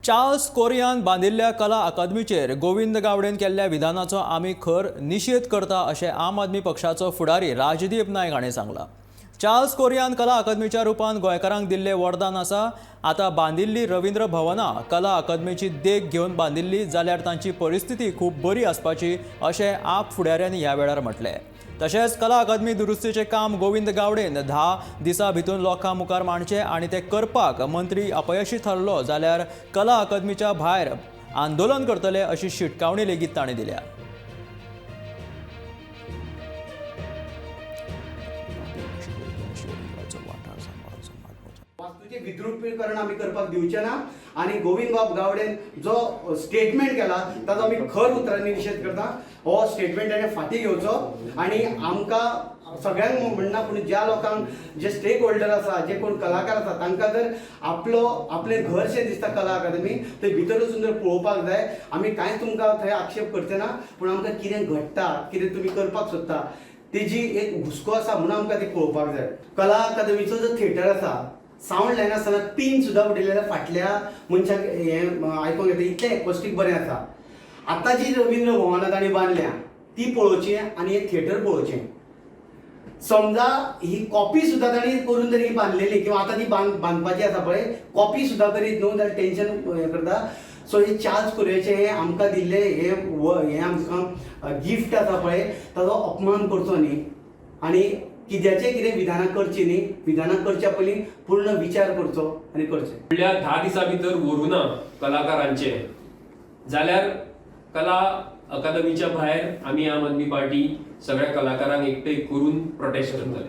Charles Korean बांदिल्ल्या कला अकादमीचेर गोविंद गावडेन केल्ल्या विधानाचो आमी खर निशेध करता, अशें आम आदमी पक्षाचो फुडारी राजदीप नायक हाणें सांगलां. चार्ल्स कोरियान कला अकादमीच्या रुपान गोंयकारांक दिल्लें वरदान आसा. आतां बांदिल्ली रवींद्र भवनां कला अकादमीची देख घेवन बांदिल्ली जाल्यार तांची परिस्थिती खूब बरी आसपाची, अशें आप फुडाऱ्यांनी ह्या वेळार म्हटलें. तशेंच कला अकादमी दुरुस्तीचें काम गोविंद गावडेन 10 दिसां भितर लोकां मुखार मांडचें आनी तें करपाक मंत्री अपयशी ठरलो जाल्यार कला अकादमीच्या भायर आंदोलन करतले, अशी शिटकावणी लेगीत तांणी दिल्या. वास्तूचे विद्रुपीकरण आमी करपाक दिवचे ना आनी गोविंद बाब गावडेन जो स्टेटमेंट केला ताचो आमी खर उतरांनी निशेध करता. हो स्टेटमेंट ताणें फाटीं घेवचो आनी आमकां सगळ्यांक म्हणना, पूण ज्या लोकांक जे स्टेक होल्डर आसा, जे कोण कलाकार आसा, तांकां जर आपलो आपलें घरशें दिसता कला अकादमी, थंय भितर वचून जर पळोवपाक जाय. आमी कांयच तुमकां थंय आक्षेप करचे ना, पूण आमकां कितें घडटा, कितें तुमी करपाक सोदता, तेजी एक हुस्को आसा म्हणून आमकां ती पळोवपाक जाय. कला अकादमीचो जो थिएटर आसा, सावंड लायनासतना पीन सुद्दां उडयलें जाल्यार फाटल्या मनशाक हें आयकोंक येता, इतलें एकॉस्टीक बरें आसा. आतां जी रवींद्र भवनां तांणी बांदल्या ती पळोवची आनी हें थिएटर पळोवचें. समजा ही कॉपी सुद्दां तांणी करून जरी बांदलेली किंवा आतां ती बांदपाची आसा पळय, कॉपी सुद्दां करीत न्हू जाल्यार टेन्शन हें करता. सो हे चार्ल्स कुर्याचें हें आमकां दिल्लें हें आमकां गिफ्ट आसा पळय, ताजो अपमान करचो न्ही आनी कित्याचें कितें विधानां करचीं न्ही. विधानां करच्या पयलीं पूर्ण विचार करचो आनी करचें. म्हणल्यार 10 दिसां भितर व्हरूना कलाकारांचे जाल्यार कला अकादमीच्या भायर आमी आम आदमी पार्टी सगळ्या कलाकारांक एकठांय करून प्रोटेस्ट करतले.